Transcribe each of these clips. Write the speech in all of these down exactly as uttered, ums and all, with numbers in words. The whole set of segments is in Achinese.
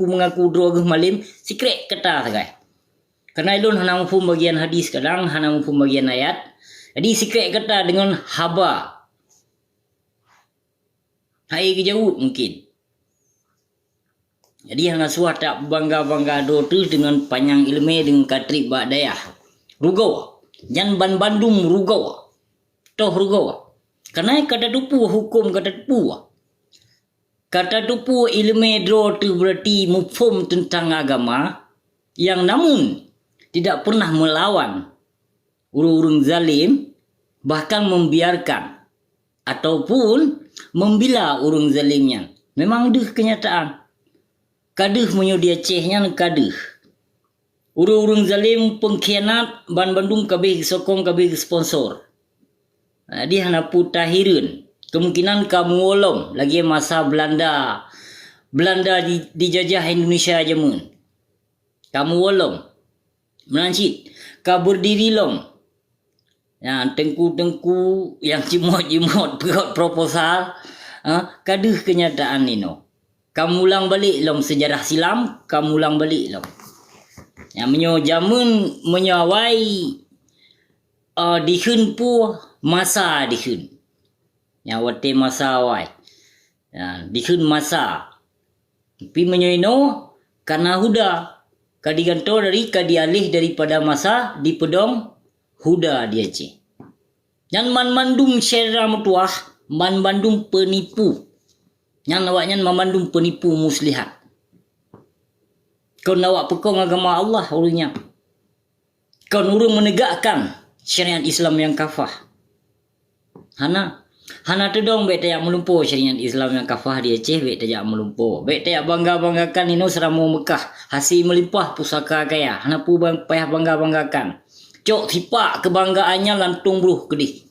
meungaku droe geuh malem, sikrek kata sagai. Karena ulôn hana muphom bagian hadis kadang, hana muphom bagian ayat. Jadi sikrek kata deungon haba. Hai geujaweueb mungkin. Jadi hana suah tabangga-bangga droe teuh deungon panyang ileumé deungon ka treb bak dayah. Rugoe. Nyan ban bandum rugoe. Toh rugoe. Karena ka tateupeue huköm ka tateupeue. Ka tateupeue ileumé droe teuh berarti muphom teuntang agama, yang namun tidak pernah melawan ureuëng-ureuëng zalim, bahkan membiarkan ataupun membela ureuëng zalim nyan. Memang deuh kenyataan. Ka deuh meunyoe di Aceh nyan ka deuh. Ureuëng-ureuëng zalim, pengkhianat, ban bandum ka abéh geusokong, ka abéh geusponsor. Jadi hana peue tahireuen. Kemungkinan ka muwoe lom lagée masa Belanda, Belanda di, dijajah Indonesia jameun. Ka muwoe lom. Meunan cit, ka beurdiri lom. Nyang teungku-teungku nyang jimot-jimot peuet proposal, ha, ka deuh keunyataan inoe. Ka mulang balek lom seujarah silam, ka mulang balek lom. Nyang meunyoe jameun, meunyoe awai, eh, dikheun peue, masa dikheun. Nyang watée masa awai. Ya, dikheun masa. Tapi meunyoe inoe, kana huda, ka digantoe dari, ka dialéh daripada masa, dipeudong huda di Aceh. Nyan banmandum syedara meutuwah, banmandum peunipu. Nyan awaknyan banmandum peunipu muslihat. Kon awak peukong agama Allah ureuëng nyan. Kon ureuëng meunegakkan syariat Islam nyang kafah. Hana. Hana teudong bék tajak meulumpoe syariat Islam nyang kafah di Aceh, bék tajak meulumpoe. Bék tajak bangga-banggakan inoe seuramoe Meukah, hase meulimpah pusaka kaya. Hana peue bang-, payah bangga-banggakan. Cok sipak keubanggaan nyan lantong broh keudeh.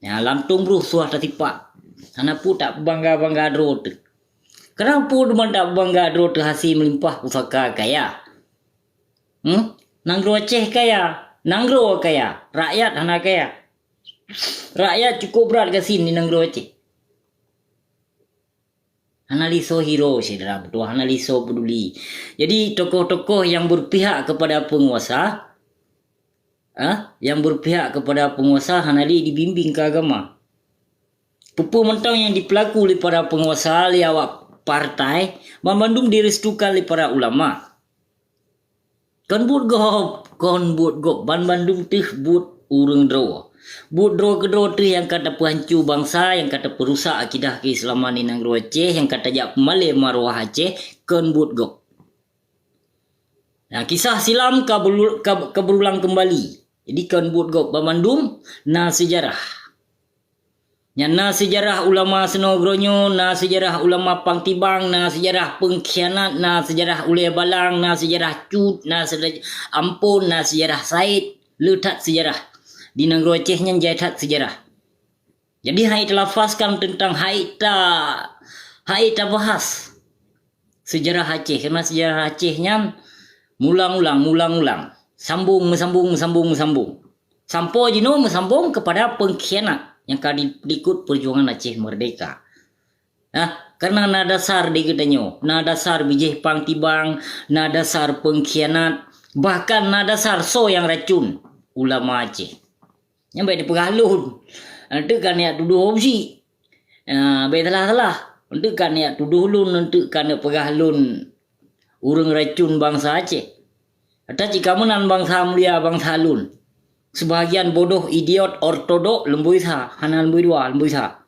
Ya, lantong broh suah tasipak. Hana peue tabangga-bangga droe teuh. Kenapa teuma tabangga droe teuh hase meulimpah pusaka kaya? Hmm? Nanggroe Aceh kaya, nanggroe kaya, rakyat hana kaya. Rakyat cukup brat gasien di nanggroe Aceh. Hana lé soe hiro, syedara meutuwah, hana lé soe peuduli. Jadi, tokoh-tokoh yang berpihak kepada penguasa, ah, yang berpihak kepada penguasa hana lé dibimbing keu agama. Peue-peue mantong nyang jipeulaku lé para penguasa, lé awak partai, banmandum direstukan lé para ulama. Kon buet gob, kon buet gob, banmandum teuh buet ureuëng droe. Buet droe keudroe teuh nyang ka tapeuhanco bansa, nyang ka tapeurusak akidah keuislaman di nanggroe Aceh, nyang ka tajak peumalée maruah Aceh, kon buet gob. Nah, kisah silam ka beulu-, ka, ka berulang kembali. Jadi, kon buet gob, banmandum na seujarah. Nyan na seujarah ulama seunoe geuronyoe, na seujarah ulama Pang Tibang, na seujarah peungkhianat, na seujarah ulée balang, na seujarah cut, na seujarah ampon, na seujarah saét, le that seujarah. Di nanggroe Aceh nyan jai that seujarah. Jadi, hai talafazkan teuntang hai ta-, hai tabahas. Seujarah Aceh, karena seujarah Aceh nyan mulang-ulang, mulang-ulang. Sambung, meusambung, meusambung, meusambung. Sampoe jinoe meusambung keupada peungkhianat nyang ka di-, diikot peujuangan Aceh Merdeka. Nah, karena na dasar di geutanyoe, na dasar bijéh Pang Tibang, na dasar peungkhianat, bahkan na dasar soe nyang racun ulama Aceh. Nyan bék dipeugah lôn. Eunteuk ka neujak tudoh opsi. Ah, bék salah-salah. Eunteuk ka neujak tudoh lôn, eunteuk ka neupeugah lôn ureuëng racun bansa Aceh. Ata cit ka meunan bansa mulia bansa lôn. Seubahagian bodoh, idiot, ortodok, leumboi sa, hana leumboi dua, leumboi sa.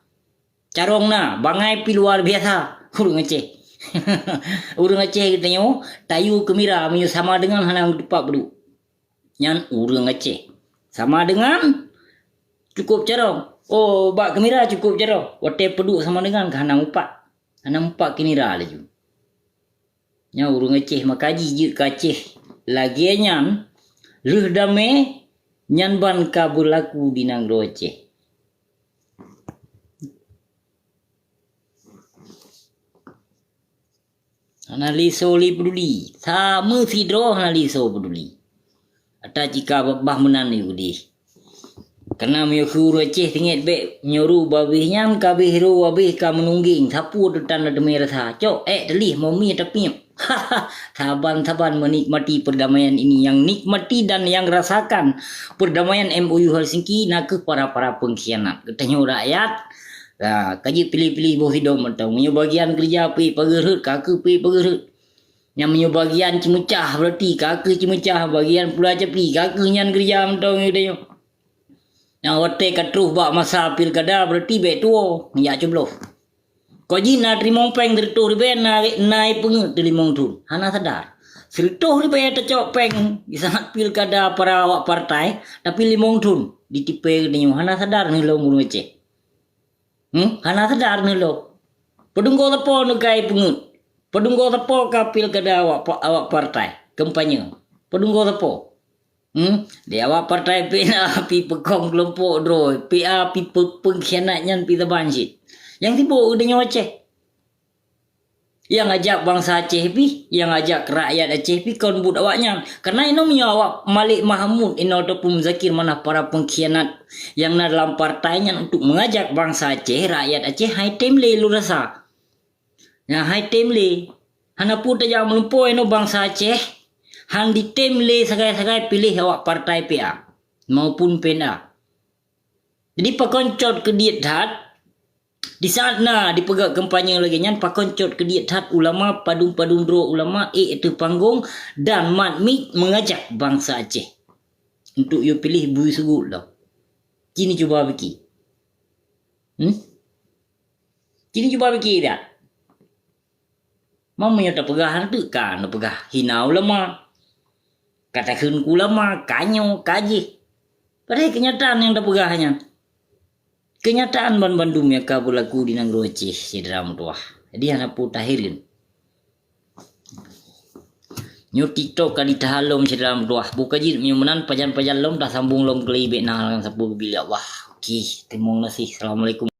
Carông na, bangai pih luar biasa ureuëng Aceh. Ureuëng Aceh geutanyoe, tayue keumira meunyoe sama deungon hana meutupat peuduek. Nyan ureuëng Aceh. Sama deungon cukup carông. Oh, bak keumira cukup carông. Watée peuduek sama deungon ka hana mupat. Hana mupat keumira laju. Nyan ureuëng Aceh maka jijeuet keu Aceh. Lagée nyan, lheueh damé, nyan ban ka beulaku di nanggroe Aceh. Hana lé soe lé peuduli. Sameusidroe hana lé soe peuduli. Ata cit ka bah meunan yue deh. Karena meunyoe keu ureuëng Aceh singet bék nyoe ru babeh nyan ka béh ru babeh ka meununggeng, sapeue teutan na teumé rasa. Cok, ék teulieh momi tapiep. Saban-saban menikmati perdamaian ini, yang nikmati dan yang rasakan perdamaian M O U Helsinki na kheueh para-para pengkhianat. Geutanyoe rakyat, ha, ka jeuet pilih-pilih boh sidom mantong. Meunyoe bagian keureuja peuék pageureuet, ka kheueh peuék pageureuet. Nyang meunyoe bagian ceumeucah, berarti ka kheueh ceumeucah, bagian pula capi, ka kheueh nyan keureuja mantong geutanyoe. Nyang watée ka troh bak masa pilkada, berarti bék tuwoe, jak coblos. Kok jih na teurimong péng sireutôh ribée, na, na peungeut teuh limong thon. Hana sadar. Sireutôh ribée tacok péng di saat pilkada para awak partai, tapi limong thon ditipée geutanyoe. Hana sadar neuh lom ureuëng Aceh. Hmm? Hana sadar neuh lom. Padunggoe sapo neukai peungeut. Padunggoe sapo ka pilkada awak pa-, awak partai, kampanye. Padunggoe sapo. Hmm? Di awak partai pih na pih peukong keulompok droe, pih a pih pe-, pengkhianat nyan pih saban cit. Nyang sibok geutanyoe Aceh. Nyang ajak bansa Aceh pih, nyang ajak rakyat Aceh pih kon buet awaknyan. Karena inoe meunyoe awak Malik Mahmud inoe ataupun Muzakir Manaf para pengkhianat nyang na dalam partai nyan untuk mengajak bansa Aceh, rakyat Aceh hai tem lé lôn rasa. Nyang hai tem lé. Hana peue tajak meulumpoe inoe bansa Aceh, han ditem lé sagai-sagai piléh awak partai P A maupun P N A. Jadi pakon cot keudiet that, di saat na dipeugah kampanye lagée nyan, pakon cot keudiet that ulama, padum-padum droe ulama ék ateueh panggong dan mat mik mengajak bansa Aceh untuk yue piléh bui sugut lom. Ci neucuba pike. Hmm? Ci neucuba pike that. Meunyoe tapeugah hana teuk ka neupeugah hina ulama. Ka takheun keu ulama, ka nyoe, ka jih. Padahai keunyataan nyang tapeugah nyan. Keunyataan ban bandum nyang ka beulaku di nanggroe Aceh, syedara meutuwah. Jadi hana peue tahireuem. Nyoe TikTok ka ditahan lom syedara meutuwah. Buka jih meunyoe meunan pajan-pajan lom tasambong lom keulai bék na ngon sapeue geubi lé Allah. Oke, teurimong gaséh. Assalamualaikum.